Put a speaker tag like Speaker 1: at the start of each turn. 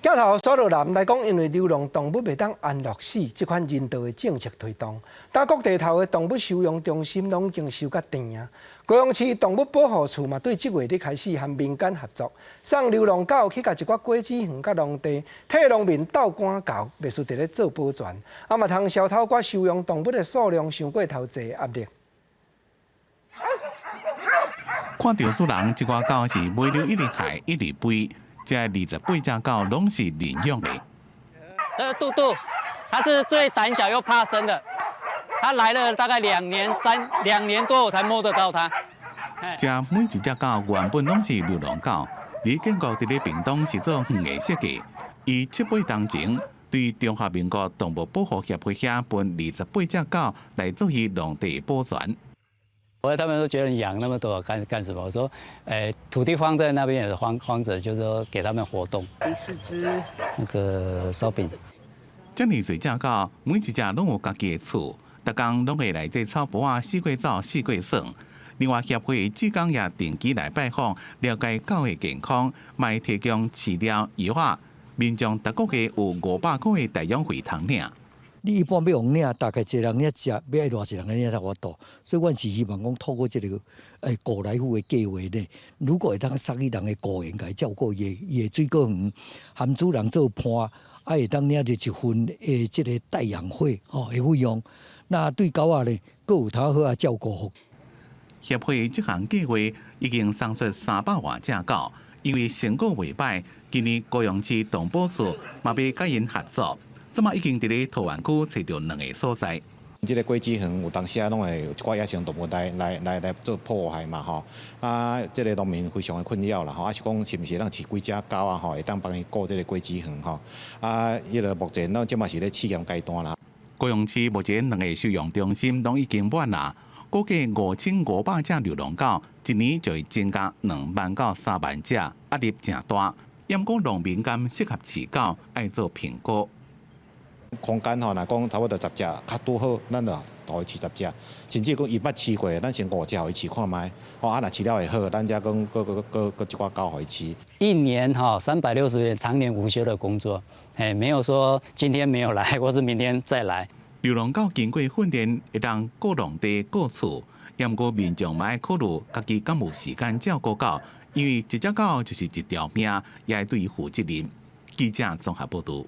Speaker 1: 鏡頭紲落來，來講，因為流浪動物袂當安樂死這款人道的政策推動，但各地頭的動物收容中心攏已經收甲甜啊。高雄市動物保護處嘛，對這月底開始和民間合作，送流浪狗去共一寡果子園佮農地，替農民鬥趕猴，袂輸佇咧做保全，啊嘛通消除寡收容動物的數量傷過頭濟壓力。
Speaker 2: 看著主人，這寡狗是尾溜一直害，一直飛。這28隻狗攏是領養的。
Speaker 3: 這個杜杜，它是最膽小又怕生的。它來了大概2年三2年多，我才摸得到它。
Speaker 2: 這每一隻狗原本攏是流浪狗，李建國佇咧屏東是做園藝設計。伊七八冬前對中華民國動物保護協會遐分28隻狗來做伊農地保全。
Speaker 4: 後來他們都覺得你養那麼多幹幹什麼？我說，土地荒在那邊也是荒荒著，就是說給他們活動。
Speaker 5: 第四隻，
Speaker 4: 那個燒餅。
Speaker 2: 遮爾濟隻狗，每一隻攏有家己的厝，逐工攏會來這草埔仔四界走四界耍。另外，協會志工也定期來拜訪，了解狗的健康，嘛會提供飼料、藥仔。民眾逐個月有500塊的代養費通領。
Speaker 6: 你一般欲予領，大概一個人領食，欲愛偌濟人來領才有法度。所以，阮是希望講透過這個顧來福的計劃呢，如果會當送去人的果園，共伊照顧伊的水果園，含主人做伴，啊會當領著一份的這個代養費吼的費用。那對狗仔呢，閣有較好仔照顧。
Speaker 2: 協會這項計劃已經送出300外隻狗，因為成果袂䆀，今年高雄市動保處嘛欲佮𪜶合作。這馬已經佇咧桃園區揣著兩個所在。
Speaker 7: 這個果子園有當時啊，攏會有一寡野生動物來做破壞嘛吼。啊，這個農民非常的困擾啦吼。啊是講是毋是會當飼幾隻狗啊吼，會當幫伊顧這個果子園吼。啊，彼個目前攏這馬是咧試驗階段啦。
Speaker 2: 高雄市目前兩個收容中心攏已經滿啦，估計5500隻流浪狗，一年就會增加2萬到3萬隻，壓力誠大。毋過農民敢適合飼狗，愛做評估。
Speaker 7: 空間吼，若講差不多十隻較拄好，咱就予伊飼十隻。甚至講伊捌飼過，咱先五隻予伊飼看覓。吼啊，若飼了會好，咱才講閣閣閣閣一寡狗予伊飼。
Speaker 4: 一年哈360天，常年無休的工作，沒有說今天沒有來，或是明天再來。
Speaker 2: 流浪狗經過訓練，會當顧農地、顧厝，毋過民眾嘛愛考慮家己敢有時間照顧狗，因為一隻狗就是一條命，也愛對伊負責任。記者綜合報導。